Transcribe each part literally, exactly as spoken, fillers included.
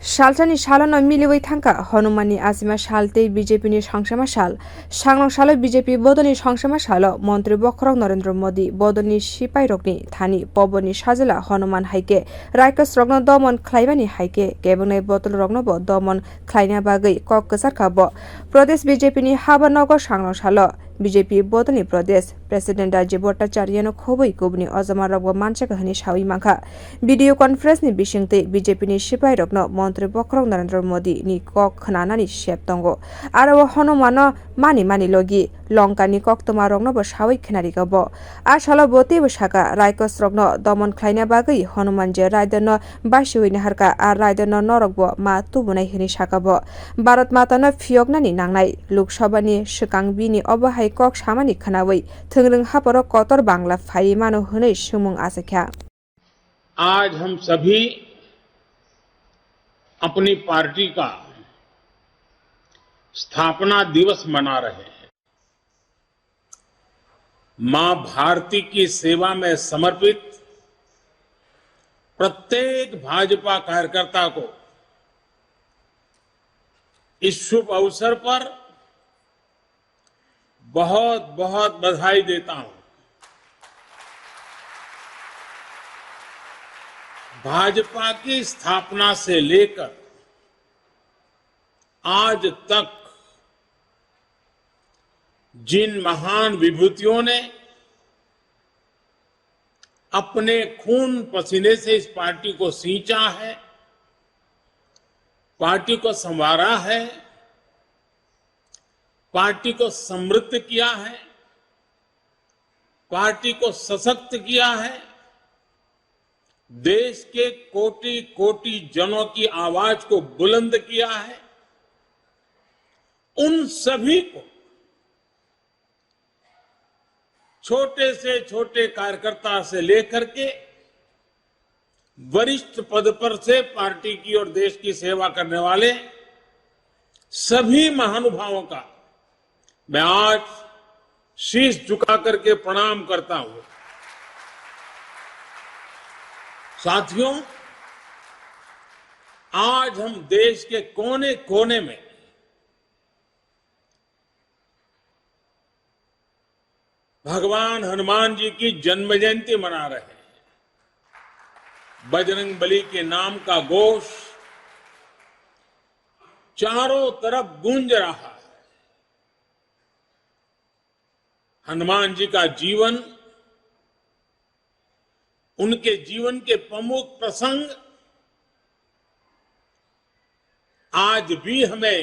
Salsani salono miliwi thangkha Hanumanni achima sal tei B J P ni songchama sal. Sangrong salo B J P bodolni songchama salo Montri Bokhorok Narendra Modi bodolni sipairokni thani poborni sajla Hanuman hai khe Raikosrokno domon khlaimani hai khe kebengni bodolroknobo domon khlaina bagwi kok kwcharkha bo. Pradesh B J P ni haba nogo sangrong salo B J P bodolni Pradesh President Rajiv Bhattacharya no khobwi kubuni ojama rokbo manchakha hwnwi sawi mankha. Video conference ni bisingtwi B J P ni sipai rokno Montri Bokhorok Narendra Modi ni kok khwnanani sep tongo. Aro o Hanuman no mani mani logi Lanka ni koktwma rokno bo sawi khwnarikha bo. A salo bo teibo sakha, Raikos rokno domon khlaina bagwi Hanuman je Raidar no basiwi naharkha, a Raidar no norok bo ma tubunai hwnwi sakha bo. Bharat Mata no phiyoknani nangnai Lok Sabha ni swkang bini obo hai kok samani khwnawi thwngrwng haporo kotor Bangla phaiwi mano hwnwi swngmung achaikha. आज हम सभी अपनी पार्टी का स्थापना दिवस मना रहे हैं। मां भारती की सेवा में समर्पित प्रत्येक भाजपा कार्यकर्ता को इस शुभ अवसर पर बहुत बहुत बधाई देता हूं। भाजपा की स्थापना से लेकर आज तक जिन महान विभूतियों ने अपने खून पसीने से इस पार्टी को सींचा है, पार्टी को संवारा है, पार्टी को समृद्ध किया है, पार्टी को सशक्त किया है, देश के कोटि कोटि जनों की आवाज को बुलंद किया है, उन सभी को, छोटे से छोटे कार्यकर्ता से लेकर के वरिष्ठ पद पर से पार्टी की और देश की सेवा करने वाले सभी महानुभावों का मैं आज शीश झुका करके प्रणाम करता हूं। साथियों, आज हम देश के कोने कोने में भगवान हनुमान जी की जन्म जयंती मना रहे हैं। बजरंग बली के नाम का घोष चारों तरफ गूंज रहा है। हनुमान जी का जीवन, उनके जीवन के प्रमुख प्रसंग आज भी हमें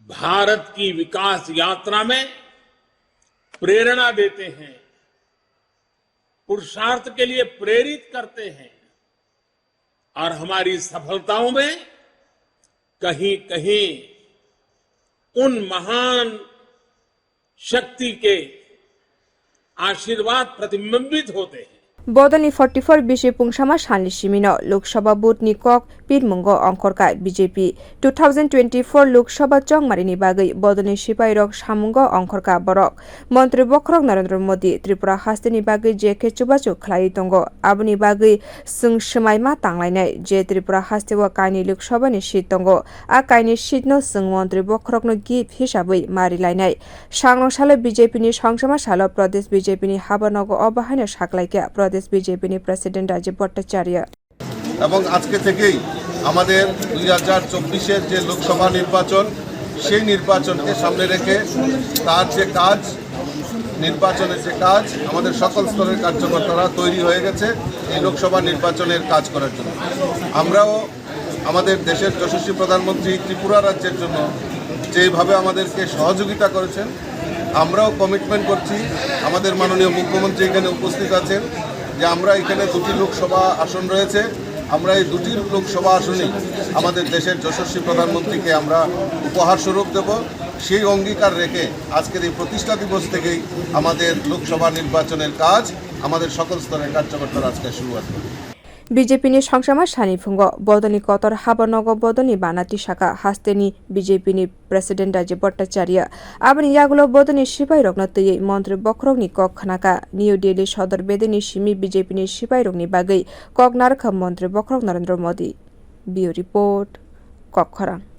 भारत की विकास यात्रा में प्रेरणा देते हैं, पुरुषार्थ के लिए प्रेरित करते हैं और हमारी सफलताओं में कहीं-कहीं उन महान शक्ति के आशीर्वाद प्रतिबिंबित होते हैं। Bodolni forty four bisi pungsama salni simino Lok Sabha vote ni kok pirmungo ongkhorkha B J P. Two thousand twenty four Lok Sabha chongmarini bagwi bodolni sipairok samungo ongkhorkha borok. Montri Bokhorok Narendra Modi Tripura hasteni bagwi je khe chubachu khlaiwi tongo, aboni bagwi chwng swmaima tanglainai je Tripura hasteo kainwi Lok Sabha ni seat tongo. A kainwi seat no chwng Montri Bokhorokno gift hisabwi ma rilainai. Sangrong salo B J P ni songchama salo Pradesh B J P ni haba nogo obo haino saklaikha Pradesh B J P ni President Rajiv Bhattacharya. এবং আজকে থেকেই আমাদের দুই হাজার চব্বিশের যে লোকসভা নির্বাচন, সেই নির্বাচনকে সামনে রেখে তার যে কাজ, নির্বাচনের যে কাজ, আমাদের সকল স্তরের কার্যকর্তারা তৈরি হয়ে গেছে এই লোকসভা নির্বাচনের কাজ করার জন্য। আমরাও আমাদের দেশের যশস্বী প্রধানমন্ত্রী ত্রিপুরা রাজ্যের জন্য যেভাবে আমাদেরকে সহযোগিতা করেছেন, আমরাও কমিটমেন্ট করছি, আমাদের মাননীয় মুখ্যমন্ত্রী এখানে উপস্থিত আছেন, যে আমরা এখানে দুটি লোকসভা আসন রয়েছে, আমরা এই দুটি লোকসভা আসনই আমাদের দেশের যশস্বী প্রধানমন্ত্রীকে আমরা উপহার স্বরূপ দেব। সেই অঙ্গীকার রেখে আজকের এই প্রতিষ্ঠা দিবস থেকেই আমাদের লোকসভা নির্বাচনের কাজ আমাদের সকল স্তরের কার্যকর্তারা আজকে শুরু করবে। B J P ni songchama sani phungo bodolni kotor haba nogo bodolni bana tisaka hasteni B J P ni President Rajiv Bhattacharya. Aboni yagulo bodolni sipairokno twiwi Montri Bokhorokni kok khnakha. New Delhi sodor bedeni simi B J P ni sipairokni bagwi kok narwkha Montri Bokhorok Narendra Modi. Bureau Report, Kokkhorang.